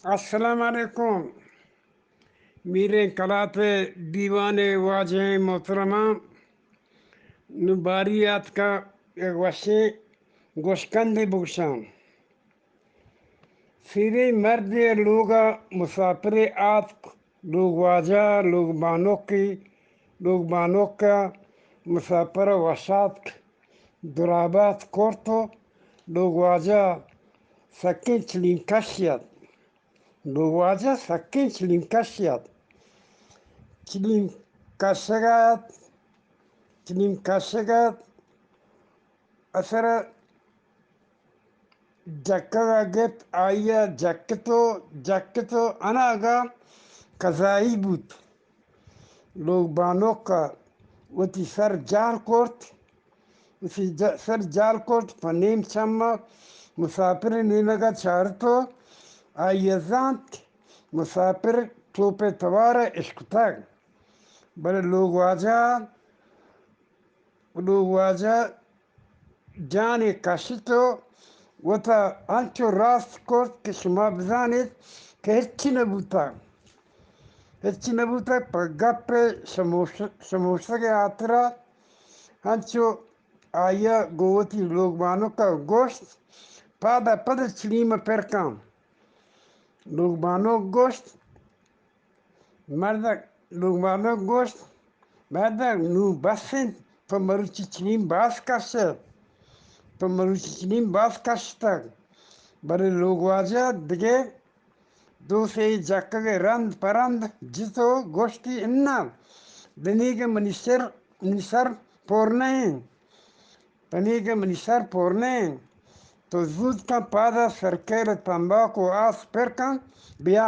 السلام علیکم۔ میریں کلات ءِ دیوان ءِ واجہیں محترماں، نوں باری آتکاں یک وشیں گوشکندے بگوشاں۔ سیریں مردے ءِ لوگ ءَ مساپرے آتک، لوگ واجہ، لوگ بانکی، لوگ بانک ءَ مساپر ءَ وش آتک، درابات کرت ءُ لوگ واجہ سکیں چلیم کشے ات۔ لوگ واجہ سکیں چلیم کشے ات۔ چلیم کشگ ءَ ات، چلیم کشگ ءَ ات، اثر جکگ ءَ گپت، آئی ءَ جکت ءُ جکت ءُ اناگہ کزائی بوت۔ لوگ بانک ءَ وتی سر جہل کرت، وتی ج-، سر جہل کرت، پہ نیم چم ءَ مساپر ءِ نیمگ ءَ چارت ءُ آئی ءَ زانت کہ مساپر ٹوپ ءِ توار ءَ اشکتگ، بلے لوگ واجہ، لوگ واجہ جانے کشت ءُ وتا انچو راست کرت کہ شما بزانیت کہ ہچی نہ بوتگ، ہچی نہ بوتگ۔ پہ گپ ءِ شموش-، شموشگ ءِ ہاترا انچو آئی ءَ گوں وتی لوگ بانک ءَ گوشت، پادا پد چلیم ءَ پر کن۔ لوگ بانک گوشت، مردک، لوگ بانک گوشت، مردک، نوں بس انت، تو مروچی چلیم باز کشت، تو مروچی چلیم باز کشتگ۔ بلے لوگ واجہ دگہ دو سے جکگ ءَ رند پہ رند جت ءُ گوشتی، اناں، دنیگہ منی سر، منی سر پور نہ انت۔ تنیگہ منی سر پور نہ انت۔ تو زوت کن پادا سرکیل ءِ تمباکو آس پر کن، بیا۔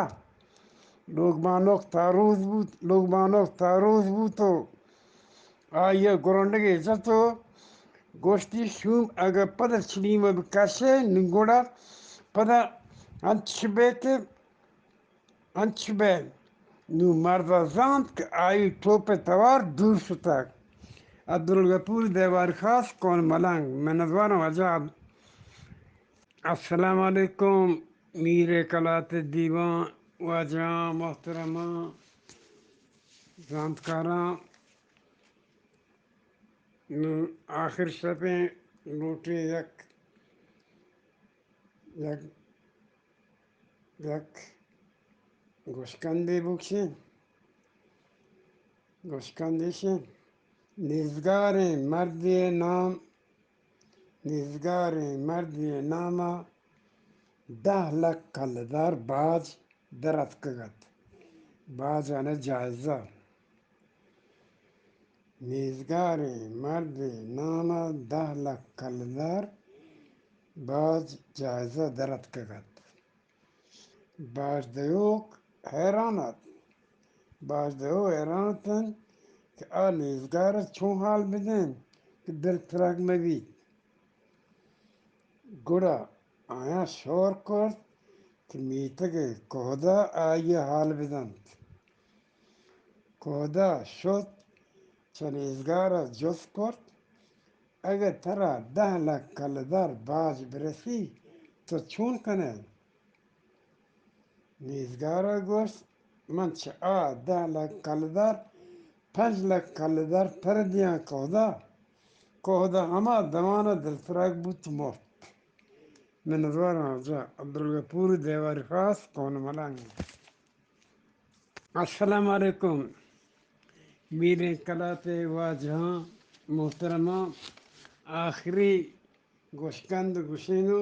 لوگ بانک تاروز بوت، لوگ بانک تاروز بوت ءُ آئی ءَ گرنڈگے جت ءُ گوشتی، شوم اگہ پدا چلیم ءَ بکشے، نوں گڑا پدا انچش بے کہ انچش بئیت۔ نوں مرد ءَ زانت کہ آئی ٹوپ ءِ توار دور شتگ۔ عبدالغفور دیواری خاص، کون ملنگ، منتواراں واجہ۔ السلام علیکم، میر ءِ کلات ءِ دیوان، واجہاں، محترماں، زانتکاراں۔ نوں آخر شپیں لوٹیں یک، یک یک گوشکندے بکشیں۔ گوشکند ایش انت، نیزگاریں مردے ءِ نام، نیزگاریں مردے ءِ نام ءَ دہ لک کلدار باج در اتکگ ات۔ باج یعنی جائزہ۔ نیزگاریں مردے ءِ نام ءَ دہ لک کلدار باج جائزہ در اتکگ ات۔ باج دئیوک حیران ات۔ باج دئیوک حیران اتنت کہ آ نیزگار ءَ چون حال بدنت کہ دلترک مہ بیت۔ گڑا آیاں شور کرت کہ میتگ ءِ کہدا آئی ءِ حال بدنت۔ کہدا شت، چہ نیزگار ءَ جست کرت، اگہ ترا دہ لک کلدار باج برسی، تو چون کنئے؟ نیزگار ءَ گوشت، من چہ آ دہ لک کلدار پنچ لک کلدار تر دیاں کہدا۔ کہدا ہما دمان ءَ دلترک بوت، مرت۔ منتواراں واجہ۔ عبدالغفور دیواری خاص، کون ملنگ۔ السلام علیکم۔ میریں کلات ءِ واجہاں، محترماں، آخری گوشکند گوشیں ءُ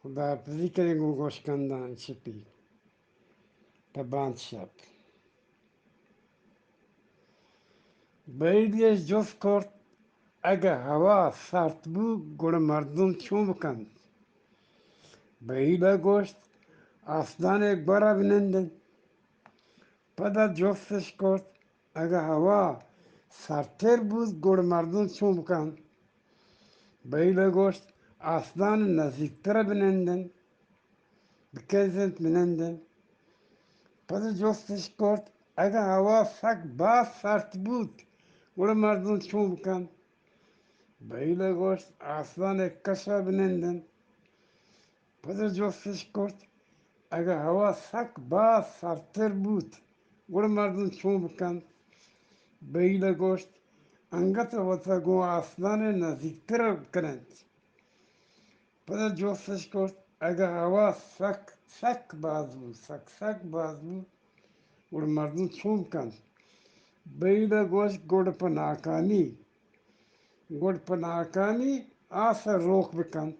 خداحافظی کنیں گوں گوشکنداں شپی۔ تاں بانت شپ۔ بہیل ءَ جست کرت، اگہ ہوا سارت بوت، گڑا مردم چون بکنت؟ بہیل ءَ گوشت، آسدان ءِ گور ءَ بنندنت۔ پدا جستش کرت، اگہ ہوا سارتر بوت، گڑا مردم چون بکنت؟ بہیل ءَ گوشت، آسدان ءِ نزیکتر ءَ بنندنت۔ بکنزنت، بنندنت۔ پدا جستش کرت، اگہ ہوا سک باز سارت بوت، گڑا مردم چون بکنت؟ بہیل ءَ گوشت، آسدان ءِ کش ءَ بنندنت۔ پدا جستش کرت، اگہ ہوا سک باز سرتر بوت، گڑا مردم چون بکنت؟ بہیل ءَ گوشت، انگت وت ءَ گوں آسمان ءَ نزیکتر کننت۔ پدا جستش کرت، اگہ ہوا سک، سک باز بوت، سک، سک باز بوت، گڑا مردم چون کنت؟ بہیل ءَ گوشت، گڑا پہ ناکامی، گڑا پہ ناکامی آس ءَ روک بکنت۔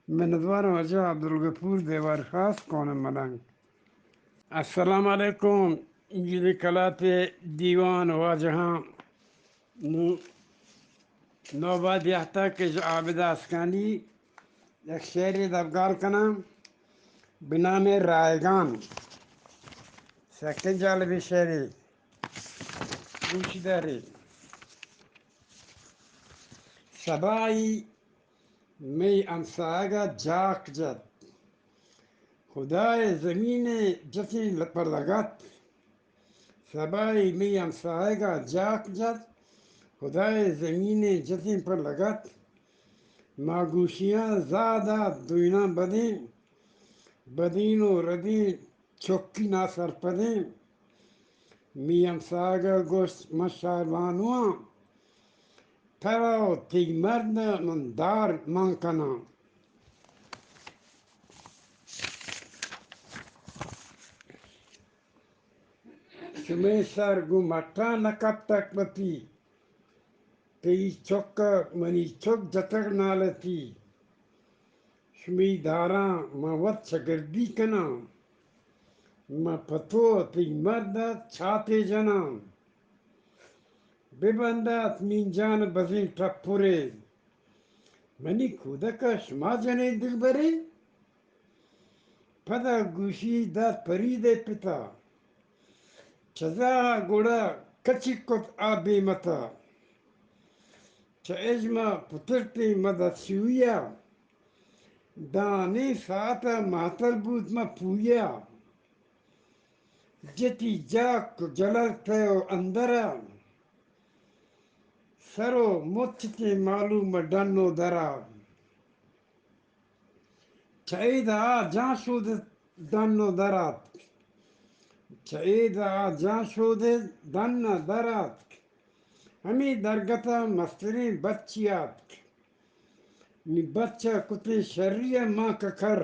منتوارم واجہ عبدالغفور دیوار خاص کون ملنگ۔ السلام علیکم، میر کلات دیوان واجہاں۔ نو، نوبات یہتا کہ عابد آسکانی یک شعرے دبگال کناں بنام رائگان۔ سکیں جالبیں شعرے، گوش دارے۔ سبائی مئی ہمساہگ ءَ جاک جت، خدائے زمین ءَ جتیں پر لگت۔ سبائی مئی ہمساہگ ءَ جاک جت، خدائے زمین ءَ جتیں پر لگت۔ ما گوشیاں زاد ءَ دوئیناں بدیں، بدین و ردیں چکی ناسرپدیں۔ مئی ہمساہگ ءَ گوشت، من شہربانواں، ترا و تئی مرد ءَ من دار مان کناں۔ شمئے سر گوں مٹاں نہ کپتگ وتی، تئی چک ءَ منی چک جتگ نالتی۔ شمئی داراں من وت چگردی کناں، من پہ تو تئی مرد ءَ چاتے جناں۔ ببندات مینجان بزیں ٹپرے، منی کودک ءَ شما جنئے دلبرے۔ پدا گوشی دات پرید ءِ پتا، چزا گڑا کچی کت آ بے متا۔ چہ اژم ءَ پترتیں مدت شویا، دانیں ساعت ءَ ماتل بوت ماں پویا۔ جتی جاک جلل تہ و اندر ءَ، سر و مچتیں معلوم ڈن و در ءَ۔ چہ اید ءَ آ جان شود ڈن و در آتک۔ چہ اید ءَ آ جان شود ڈن ءَ در آتک۔ ہمے درگت ءَ مستریں بچی آتک۔ نی بچ ءَ کتیں شری ءَ ماں ککر۔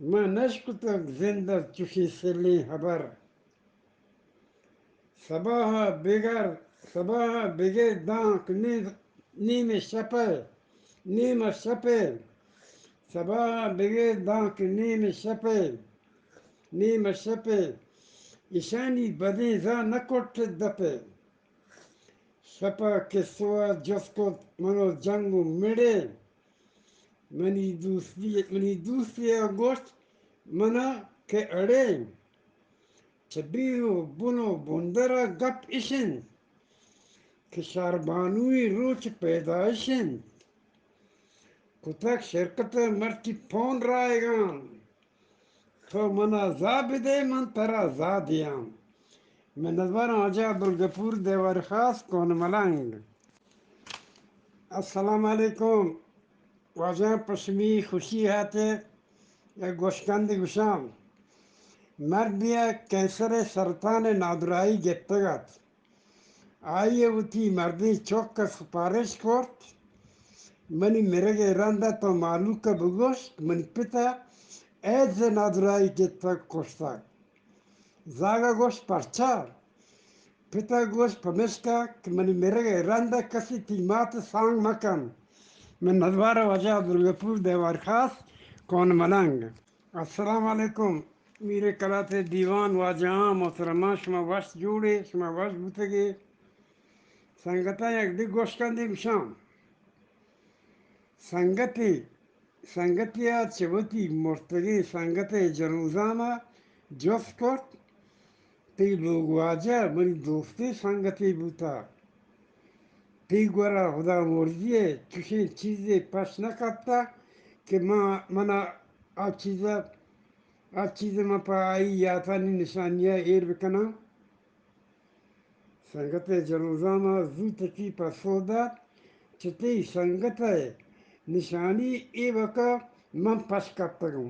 من نشکتگ زند ءَ چشیں سلیں ہبر۔ سباہ ءَ بگر، سباہ ءَ بگر دانک نیم، نیم شپ ءَ، نیم شپ ءَ۔ سباہ ءَ بگر دانک نیم شپ ءَ، نیم شپ ءَ۔ ایشانی بدیں زا نہ کٹت دپ ءَ۔ شپ ءَ کسو ءَ جست کت من و جنگ و مڑے۔ منی دوستی، منی دوستی ءَ گوشت من ءَ کہ اڑے۔ چہ بیر و بن و بندر ءَ گپ اش انت کہ شہربانوئی روچ پیدائش انت۔ کتگ شرکت ءَ مرچی پون رائگان۔ تو منا زا بدے، من ترا زا دیاں۔ منتواراں واجہ عبدالغفور دیوار خاص کون ملنگ۔ السلام علیکم۔ واجہ پشمی خوشی ہاتے یک گوشکندی گوشاں۔ مردے ءَ کینسر ءِ سرطان ءِ نادراہی گپتگ ات۔ آئی ءَ وتی مردیں چک ءَ سپارش کرت، منی مرگ ءِ رند ءَ تو مہلوک ءَ بگوش، منی پت ءَ ایدز ءِ نادراہی گپتگ کشتگ۔ زاگ ءَ گوشت، پرچا؟ پت ءَ گوشت، پمیشکا کہ منی مرگ ءِ رند ءَ کسی تئی مات ءِ سانگ مہ کن۔ منتوار واجہ عبدالغفور دیوار خاص کون ملنگ۔ السلام علیکم۔ میر کلات ءِ دیوان، واجہاں، محترماں، شما وش جوڑ ئے، شما وش بوتگ ئے۔ سنگتاں یک دگہ گوشکندے گوشاں۔ سنگتے، سنگتے ءَ چہ وتی مرتگیں سنگت ءِ جنوزام ءَ جست کرت، تئی لوگ واجہ منی دوستیں سنگتے بوتہ۔ تئی گورا ہدا مرزی ءَ چشیں چیزے پش نہ کپتہ کہ ما، من ءَ آ چیز ءَ، آ چیز ءَ من پہ آئی یاتانی نشانی ءَ ایر بکناں۔ سنگت ءِ جنوزام ءَ زوتکی پسو دات، چہ تئی سنگت ءِ نشانی ایوک ءَ من پش کپتگوں۔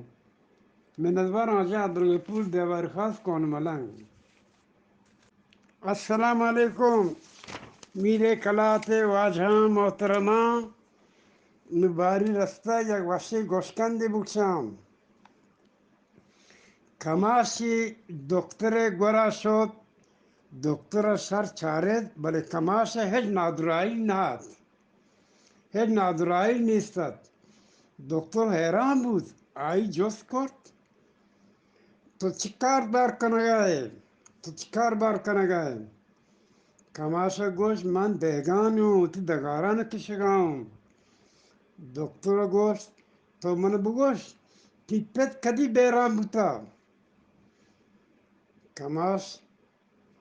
منتوار آں جان عبدالغفور دیوار خاص کون ملنگ۔ السلام علیکم۔ میرے کلات ءِ واجہاں محترماں، نوں باری رستہ یک وشیں گوشکندے بکشاں۔ کماشے دکتر ءِ گورا شت، دکتر ءَ شر چارت، بلے کماش ءَ ہچ نادراہی نہ ات، ہچ نادراہی نیست ات۔ دکتر حیران بوت، آئی جست کرت، تو چی کار بار کنگا ئے؟ تو چی کار بار کنگا ئے؟ کماش ءَ گوشت، من دہگان اوں، وتی ڈگاران کشگا اوں۔ دکتر ءَ گوشت، تو من بگوش، تئی پت کدی بیران بوتا؟ کماش،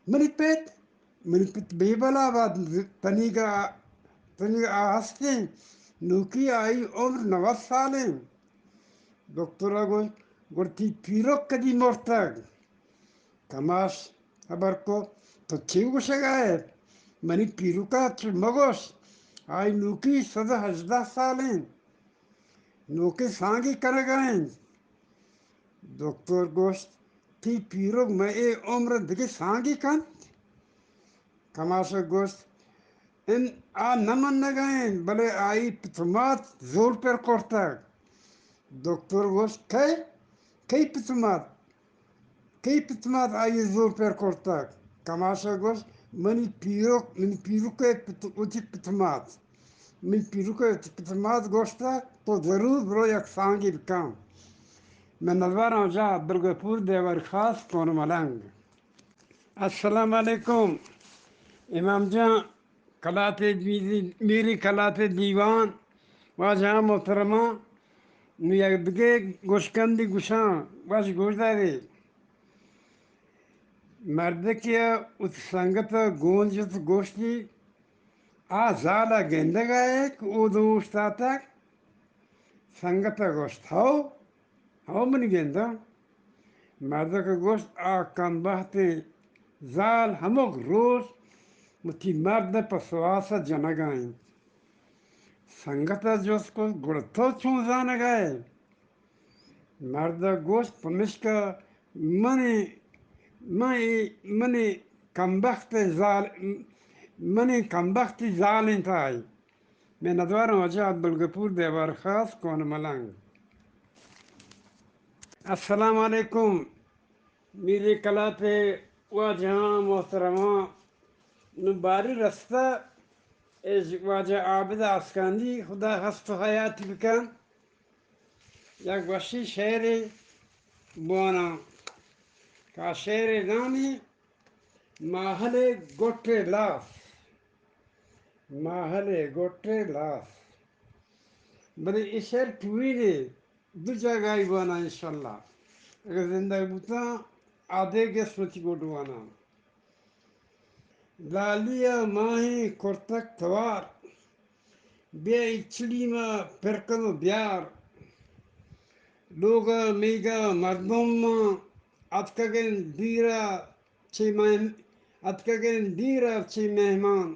منی پت، منی پت بے بلا بات، تنیگا، تنیگا آ ہستیں، نوکی آئی عمر نود سالیں۔ دکتر ءَ گوشت، گڑا تئی پیرک کدی مرتگ؟ کماش ہبر کو، تو چے گوشگا ئے؟ منی پیرکا چو مگوش، آئی نوکی صد و ہژدہ سالیں، نوکی سانگی کنگا انت۔ دکتر گوشت، تئی پیرک مئے عمر دگہ سانگی کنت؟ کماش ءَ گوشت، ان آ نہ منگا انت، بلے آئی پت و مات زور پر کرتگ۔ دکتر گوشت، کئے؟ کئی پت و مات؟ کئی پت و مات آئی زور پر کرتگ؟ کماش ءَ گوشت، منی پیرک، منی پیرک ءِ پت، وتی پت و مات۔ منی پیرک ءِ پت و مات گوشتگ، تو ضرور برو یک سانگے بکن۔ منتوار آں جان عبدالغفور دیوار خاص کون ملنگ۔ السلام علیکم۔ امام جان کلات ءِ دیوان، میری کلات ءِ دیوان، واجہاں محترماں، نوں یک دگہ گوشکندے گوشاں، وش گوش دارے۔ مردکے ءَ وتی سنگت ءَ گون جت، گوشتی، آ زال ءَ گندگ ءَ ئے کہ اود اوشتاتگ؟ سنگت ءَ گوشت، ہو، ہو منی گنداں۔ مردک ءَ گوشت، آ کمبہتیں زال ہمک روچ وتی مرد ءَ پہ سواس ءَ جنگ ءَ انت۔ سنگت ءَ جست کت، گڑا تو چون زانگ ءَ ئے؟ مرد ءَ گوشت، پمیشکا منی، منی، منی کمبخت ءِ زال، منی کمبختی زال انت آئی۔ منتوار آں واجہ عبدالغفور دیوار خاص کون ملنگ۔ السلام علیکم۔ میرے کلات ءِ واجہاں محترماں، نوں باری رستہ اے واجہ عابد آسکانی، خدا ہست و حیاتی بکن۔ یک وشیں شعرے بواناں کہ آ شعر ءِ نام ایں ماہل ءِ گٹ ءِ لاس۔ ماہل ءِ گٹ ءِ لاس۔ بلے اے شعر ٹوہینے، دو جاگہی بواناں انشاءاللہ۔ اگر زندگ بوتاں، آدگہ گس وتی گڈ واناں۔ لالی ءَ ماہیں کرتگ توار، بیا اے چڑیم ءَ پر کن و بیار۔ لوگ ءَ میگ ءَ مردماں، اتکگ انت دیر ءَ چہ مہم-، اتکگ انت دیر ءَ چہ مہمان۔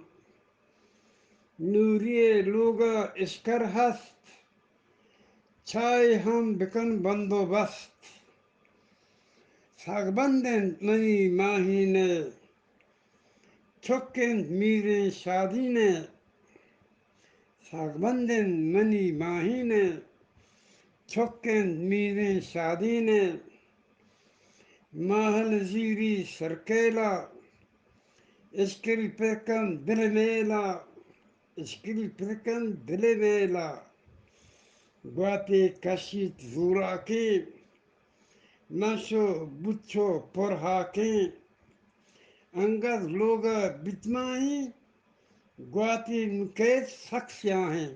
نوری ءِ لوگ ءَ اشکر ہست، چائے ہم بکن بندوبست۔ ساگبند انت منی ماہین ءِ، چک انت میریں شادین ءِ۔ ساگبند انت منی ماہین ءِ، چک انت میریں شادین ءِ۔ ماہل زیری سرکیلا، اشکری پر کن دل میلا، اشکری پر کن دل میلا۔ گواتے کشیت زوراکیں، من شو بوت چو پرہاکیں۔ انگت لوگ ءَ بیت ماہیں، گواتے نوں کئیت سک سیاہیں۔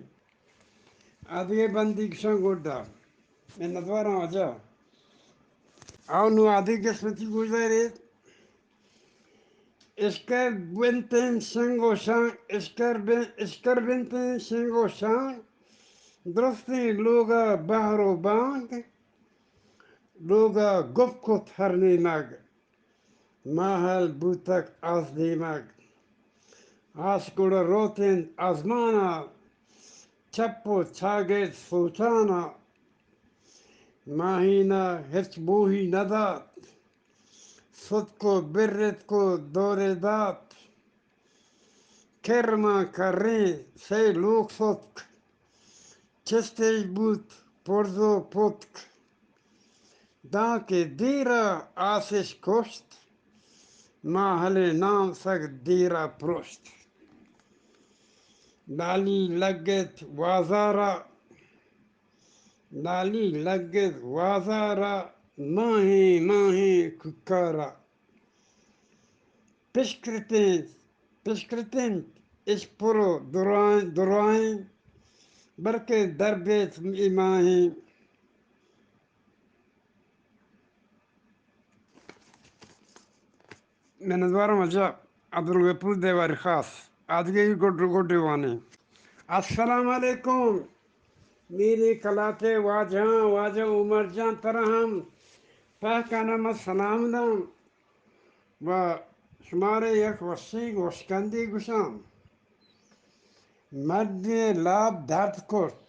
آدگہ بندی گشاں گڈا۔ منتواراں واجہ۔ آؤ نوں آدگہ قسمتی گوش داریت۔ اشکر بنتیں شنگ و شانگ، اشکر بن-، اشکر بنتیں شنگ و شانگ، درستیں لوگ ءَ بہر و بانگ، لوگ ءَ گپ کت ہر نیمگ۔ ماہل بوتگ آس دیمگ۔ آس گڑا روت انت آزمان ءَ، چپ و چاگرد سوچان ءَ۔ ماہین ءَ ہچ بوہی نہ دات، ستک و برتک و دورے دات۔ کر ماں کریں سے لوک ستک، چستش بوت پرز و پتک۔ دانکہ دیر ءَ آسش کشت، ماہلے نام سک دیر ءَ پرشت۔ لالی لگت وازار ءَ، لالی لگت وازار ءَ، ماہیں ماہیں کوکار ءَ۔ پشکرتیں، پشکرتیں اش پر و درائیں، درائیں، بلکہ در بیت اے ماہیں۔ منتوارم واجہ عبدالغفور دیواری خاص۔ آدگہ گڈ گڈ وانی۔ السلام علیکم۔ میرے کلاتے واجہاں، واجہ عمر جان ترا ہم پہکانا من سلام داں و شمارے یک وشیں گوشکندے گوشاں۔ مردے لاپ درد کرت۔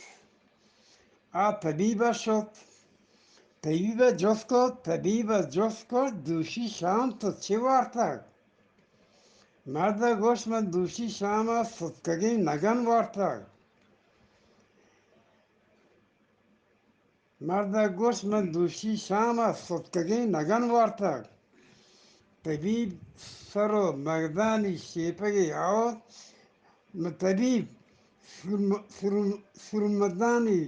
آ طبیب ءَ شت۔ طبیب ءَ جست کت، طبیب ءَ جست کت، دوشی شام تو چے وارتگ؟ مرد ءَ گوشت، من دوشی شام ءَ ستکگیں نگن وارتگ۔ مرد ءَ گوشت، من دوشی شام ءَ ستکگیں نگن وارتگ۔ طبیب سر و مگدانی شیپگے آورت، م-، طبیب سرم-، سرم-، سرمدانی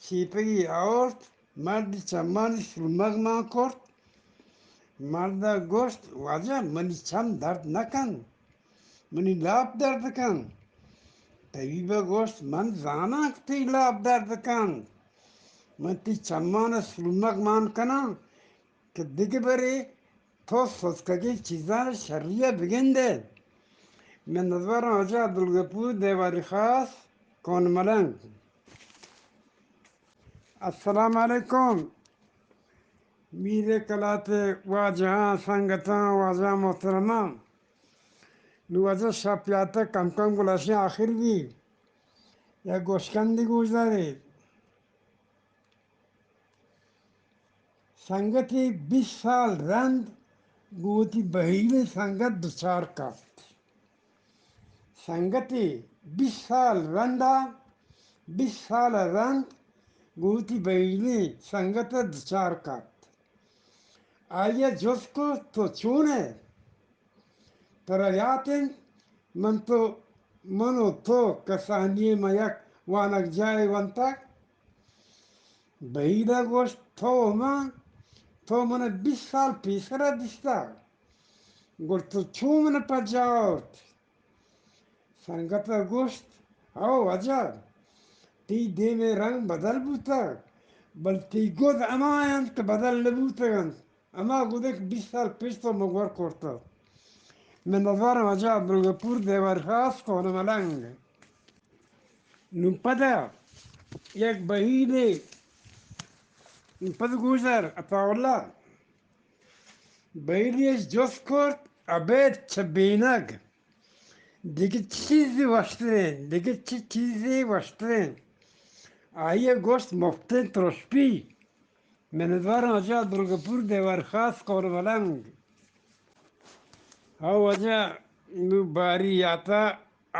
شیپگے آورت، مردی چمانی سرمگ مان کرت۔ مرد ءَ گوشت، واجہ، منی چم درد نہ کنت، منی لاپ درد کنت۔ طبیب ءَ گوشت، من زاناں کہ تئی لاپ درد کنت، من تئی چمان ءَ سرمگ مان کناں کہ دگہ برے تو ستکگیں چیزانی شری ءَ بگندئے۔ منتوارم واجہ عبدالغفور دیواری خاص، کون ملنگ۔ السلام علیکم۔ میر کلات واجہاں، سنگتاں، واجہاں محترماں۔ نوں واجہ شپ یاتہ کم کم گلاشیں آخر بی۔ یک گوشکندی گوش دارے۔ سنگتے بیست سال رند گوں وتی بہیلیں سنگت دچار کپت۔ سنگتے بیست سال رندا، بیست سال رند گوں وتی بہیلیں سنگت دچار کپت۔ آئی ءَ جست کت، تو چون ئے؟ ترا یات انت، من تو، من و تو کسانی ما یک وانگجاہے ونتگ۔ بہیل ءَ گوشت، تو و من، تو من ءَ بیست سال پیسر ءَ دیستگ، گڑا تو چون من ءَ پجا آورت؟ سنگت ءَ گوشت، ہو واجہ، تئی دیم ءِ رنگ بدل بوتگ، بلے تئی گد ہما انت کہ بدل نہ بوتگ انت۔ ہما گدے کہ بیست سال پیش تو مگور کرتگ۔ منتوارم واجہ عبدالغفور دیواری خاص، کون ملنگ۔ نوں پدا یک بہیلے، نوں پدا گوش دار عطا اللہ، بہیلے اش جست کرت، ابید چہ بینگ دگہ چیزے وشتریں، دگہ چی چیزے وشتریں؟ آئی ءَ گوشت، مفتیں ترشپی۔ منتوارم واجہ عبدالغفور دیواری خاص، کون ملنگ۔ ہو واجہ، نوں باری یاتہ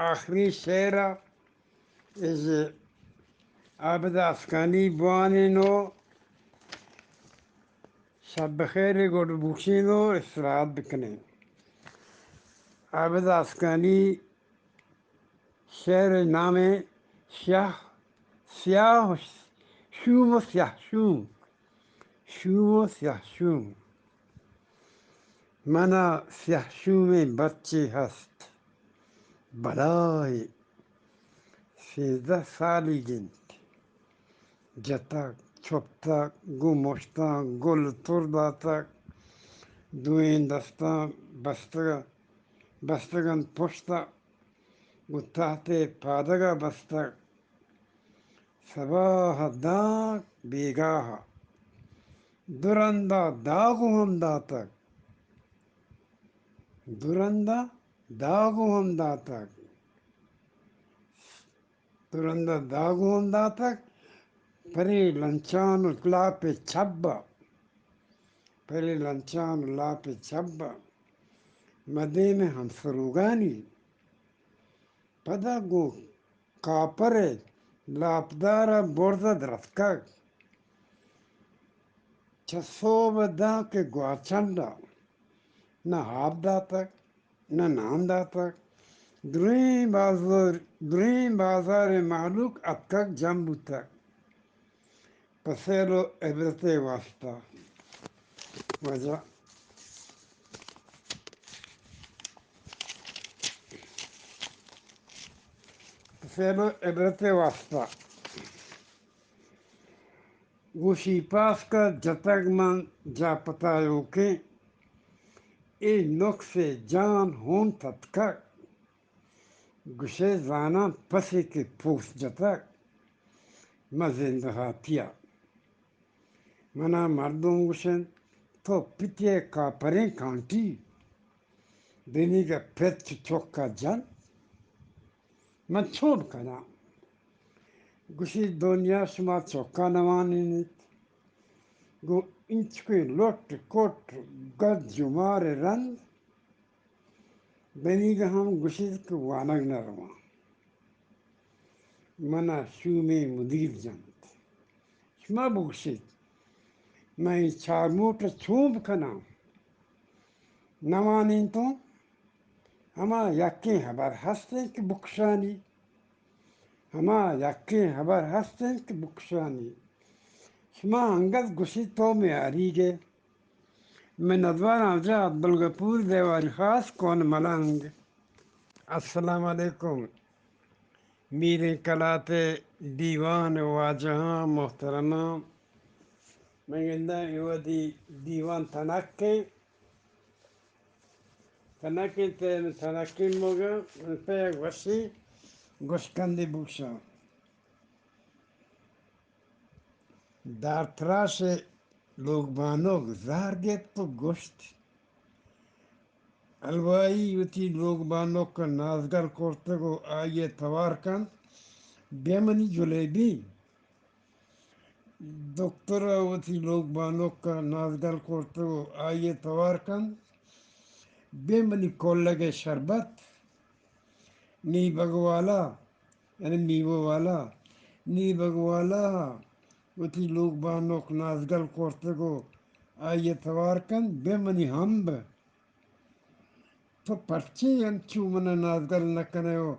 آخری شعر ءَ، اش عابد آسکانی بوانین و شپ بخیر گڈ بوشین و استراحت بکنین۔ عابد آسکانی شعر ءِ نام سیاہ، سیاہ شوم و سیاہ شوم، شوم و سیاہ شوم۔ من ءَ سیاہ شومیں بچے ہست، بلاہے، سیزدہ سالیگ انت۔ جتگ، چپتگ، گوں مشتاں گل تر داتگ، دوئیں دستاں بستگ، بستگ انت پشت ءَ، گوں تحت ءِ پادگ ءَ بستگ۔ سباہ ءَ داگ بیگاہ ءَ، دو رند ءَ داگ ءَ ہم داتگ، دو رند ءَ داگ ءَ ہم داتگ۔ دو رند ءَ داگ ءَ ہم داتگ، پرے لنچان و لاپ چب ءَ، پرے لنچان و لاپ چب ءَ، مدین ہمسروگانی۔ پدا گوں کاپر ءِ لاپدار ءَ برز ءَ درتکگ۔ چہ سہب ءَ داں کہ گوارچنڈ ءَ نہ آپ داتگ، نہ نان داتگ۔ درہیں بازار، درہیں بازار ءِ مہلوک اتکگ جم بوتگ۔ پہ سیل و عبرت ءِ واسطہ۔ واجہ، پہ سیل و عبرت ءِ واسطہ۔ گوشی پاسکا جتگ من جاہ پت آیوکیں، اے نقص ءِ جان ہون تتکگ۔ گوشئے زاناں پسے کہ پوست جتگ، من زندہاتیا۔ منا مردم گوشنت، تو پتی ءِ کاپریں کانٹی، دنیگا پت چو چکا جنت، من چون کناں؟ گوشی دنیا شما چکا نوانینیت، گوں انچکیں لٹ کٹ گد جمار رند، دنیگا ہم گوشیت کہ وانگ نہ رواں۔ منا شومیں مدیر جنت۔ شما بگوشیت، من اے چارموٹ ءَ چون بکناں؟ نوانینتوں، ہما یکیں ہبر ہست انت کہ بکشانی، ہما یکیں ہبر ہست انت کہ بکشانی۔ شما انگت گوشیت تو میاریگ ئے۔ منتوار آں واجہ عبدالغفور دیواری خاص کون ملنگ۔ السلام علیکم۔ میریں کلات ءِ دیوان ءِ واجہاں محترماں، من گنداں اے وہدی دیوان تنکیں، تنکیں تے تنکیں موگا پہ یک وشیں گوشکندے بوشاں۔ دارتراش ءِ لوگ بانک زہر گپت و گوشت، حلوائی وتی لوگ بانک ءَ نازگل کرتگ و آئی ءَ توار کنت، بیا منی جلیبی۔ دکتر ءَ وتی لوگ بانک ءَ نازگل کرتگ و آئی ءَ توار کنت، بیا منی کلگ ءِ شربت۔ نیبگ والا، یعنی میوہ والا، نیبگ والا وتی لوگ بانک نازگل کرتگ و آئی ءَ توار کنت، بیا منی ہمب۔ تو پرچے انچو من ءَ نازگل نہ کن ئے و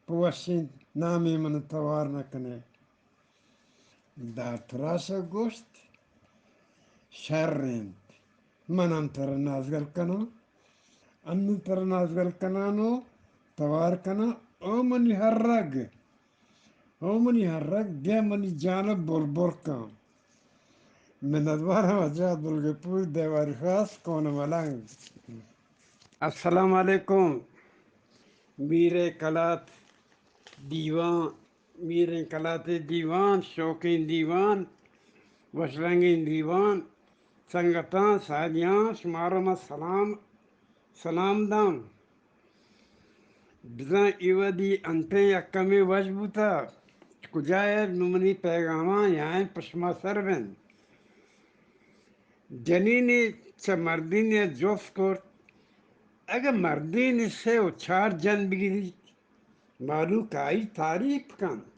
پہ وشیں نامے من ءَ توار نہ کن ئے؟ دارتراش ءَ گوشت، شر انت، من ہم ترا نازگل کناں، انوں ترا نازگل کنان و توار کناں، او منی ہرگ، او منی ہرگ، بیا منی جان ءَ بر بر کن۔ منتوار آں واجہ عبدالغفور دیواری خاص کون ملنگ۔ السلام علیکم۔ میریں کلات دیوان، میریں کلات ءِ دیوان، شوکیں دیوان، وشرنگیں دیوان، سنگتاں، ساریاں، شمارا من سلام، سلام داں۔ بزاں اے وہدی انتیں یک کمے وش بوتہ، کجا ات، نوں منی پیغاماں یائیں پہ شما سر بنت۔ جنینے چہ مردینے ءَ جست کرت، اگہ مردینے سے و چار جن بگریت، مہلوک آئی تعریف کنت،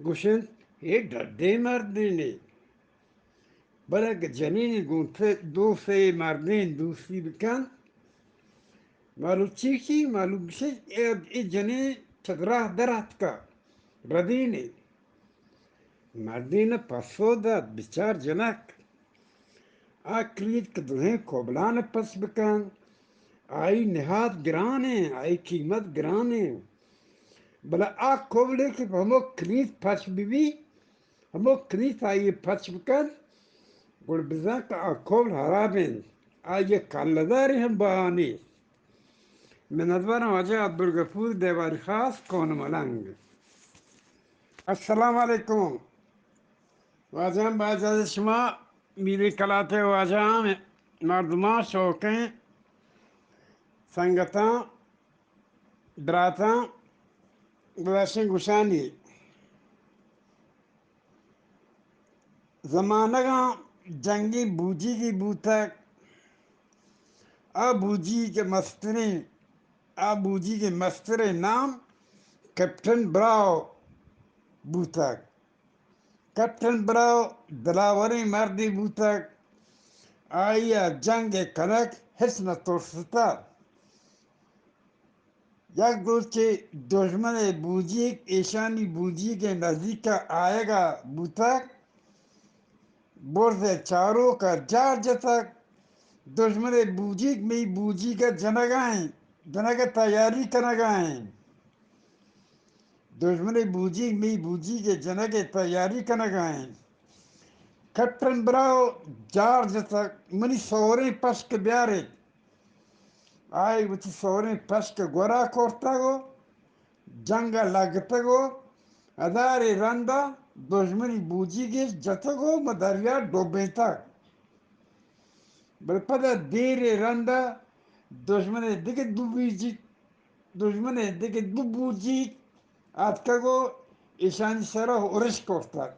گوشنت، اے ڈڈیں مردینے۔ بلے اگہ جنینے گوں دو سے مردین دوستی بکنت، مہلوک چی گوشی؟ مہلوک گوشی، اے، اے جنین چہ دراہ در اتکہ، ردینے۔ مردین ءَ پسو دات، بچار جنک، آ کلیت کہ دوہیں کبلان ءَ پچ بکن، آئی نہاد گرانیں، آئی قیمت گرانیں، بلے آ کبلے کہ پہ ہمو کلیت پچ ببی، ہمو کلیت آئی ءَ پچ بکن، گڑا بزاں کہ آ کبل ہراب انت، آئی ءَ کلدارے ہم بہا نیست۔ منتوار آں واجہ عبدالغفور دیواری خاص کون ملنگ۔ السلام علیکم۔ واجہاں، با اجازت شما، میریں کلات ءِ واجہاں، مردماں، شوکیں سنگتاں، براتاں، گلاشیں گوشانی۔ زمانگاں جنگیں بوجیگے بوتگ۔ آ بوجیگ ءِ مستریں، آ بوجیگ ءِ مستریں نام کیپٹن براو بوتگ۔ کیپٹن براو دلاوریں مردے بوتگ۔ آئی ءَ جنگ ءِ کنگ ہچ نہ ترستگ۔ یک روچے دژمن ءِ بوجیگ ایشانی بوجیگ ءِ نزیک ءَ آیگ ءَ بوتگ، برز ءِ چاروک ءَ جار جتگ، دژمن ءِ بوجیگ مئی بوجیگ ءَ جنگ ءَ انت، جنگ ءِ تیاری کنگ ءَ انت۔ دژمن ءِ بوجیگ مئی بوجیگ ءِ جنگ ءِ تیاری کنگ ءَ انت۔ کیپٹن براو جار جتگ، منی سوریں پشک بیاریت۔ آئی وتی سوریں پشک گورا کرتگ و جنگ ءَ لگتگ و ہزارے رند ءَ دژمنی بوجیگ اش جتگ و ماں دریا ڈوبینتگ۔ بلے پدا دیرے رند ءَ دژمن ءِ دگہ دو بوجیگ، دژمن ءِ دگہ دو بوجیگ آتکگ و ایشانی سر ءَ ارش کرتگ۔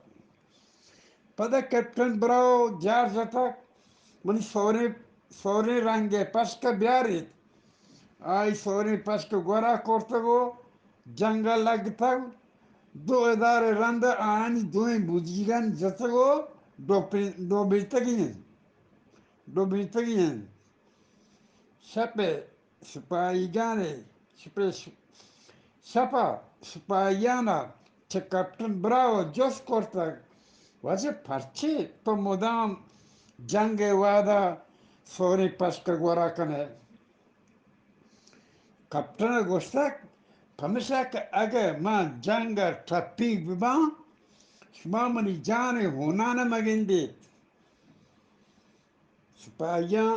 پدا کیپٹن براو جار جتگ، منی سوریں، سوریں رنگ ءِ پشک ءَ بیاریت۔ آئی سوریں پشک گورا کرتگ و جنگ ءَ لگتگ۔ دو ہزار رند ءَ آیانی دوئیں بوجیگان جتگ و ڈوبین-، ڈوبینتگی انت، ڈوبینتگی انت۔ شپ ءَ سپاہیگان ءَ شپ ءَ ش-، شپ ءَ سپاہیان ءَ چہ کیپٹن براو ءَ جست کرتگ، واجہ پرچے تو مدام جنگ ءِ وہد ءَ سوریں پشک ءَ گورا کن ئے؟ کپٹن ءَ گوشتگ، پمیشا کہ اگہ من جنگ ءَ ٹپیگ بباں، شما منی جان ءِ ہونان ءَ مہ گندیت۔ سپاہیاں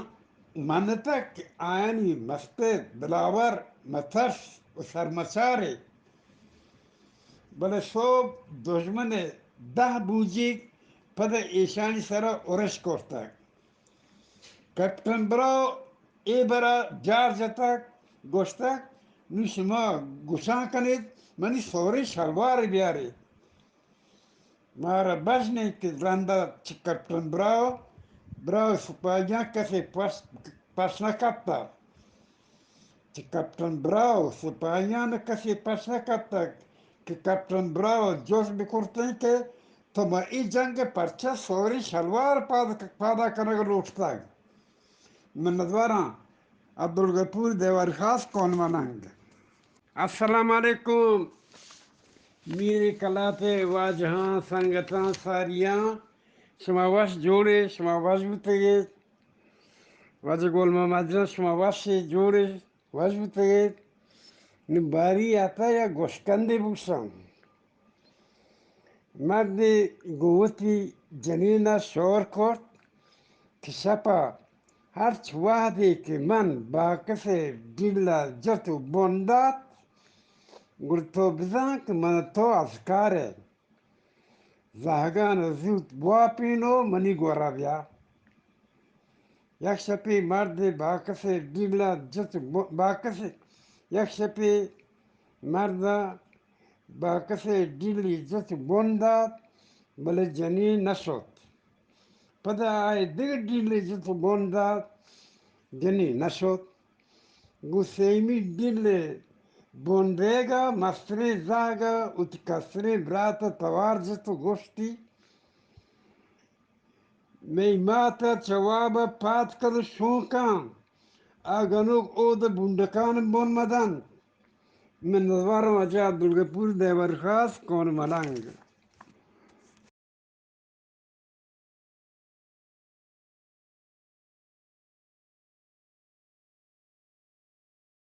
منتگ کہ آیانی مست ءِ دلاور مترس و سرمچارے، بلے سوب دژمن ءِ دہ بوجیگ پد ءَ ایشانی سر ءَ ارش کرتگ۔ کپٹن براو اے برا جار جتگ، گوشتگ، نوں شما گوشان کنیت، منی سوریں شلوار بیاریت۔ مارا بژن انت کہ رندا چہ کپٹن براو، براو سپاہیاں کسے پش، پش نہ کپتگ۔ چہ کپٹن براو سپاہیاں کسے پش نہ کپتگ کہ کپٹن براو جست بکرتیں کہ تو ما اے جنگ ءَ پرچا سوریں شلوار پاد، پادا کنگ لوٹتگ؟ منتواراں۔ عبدالغفور دیواری خاص، کون ملنگ۔ السلام علیکم۔ میرے کلات ءِ واجہاں، سنگتاں، ساریاں، شما وش جوڑے، شما وش بوتگے۔ واجہ گل محمد جان، شما وش جوڑے، وش بوتگے۔ نوں باری آتا یا گوشکندے بوشاں۔ مردے گوں وتی جنین ءَ شور کرت کہ شپ ءَ ہرچ وہدے کہ من باکس ءِ ڈیل ءَ جت و بن دات، گڑا تو بزان کہ من تو ازکار ئے۔ زہگان ءَ زوت بواپین و منی گورا بیا۔ یک شپے مردے باکس ءِ ڈیل ءَ جت و ب، باکس ءِ، یک شپے مرد ءَ باکس ءِ ڈیلے جت بن دات، بلے جنین نہ شت۔ پدا آئی دگہ ڈیلے جت بن دات، جنین نہ شت۔ گوں سیمی ڈیلے بن دیگ ءَ مستریں زہگ ءَ وتی کستریں برات ءَ توار جت و گوشتی، مئی مات ءَ چہ واب ءَ پاد کن شونکاں، آ گنوک اود ءَ بونڈکان بن مدنت۔ منتوارم واجہ عبدالغفور دیواری خاص، کون ملنگ۔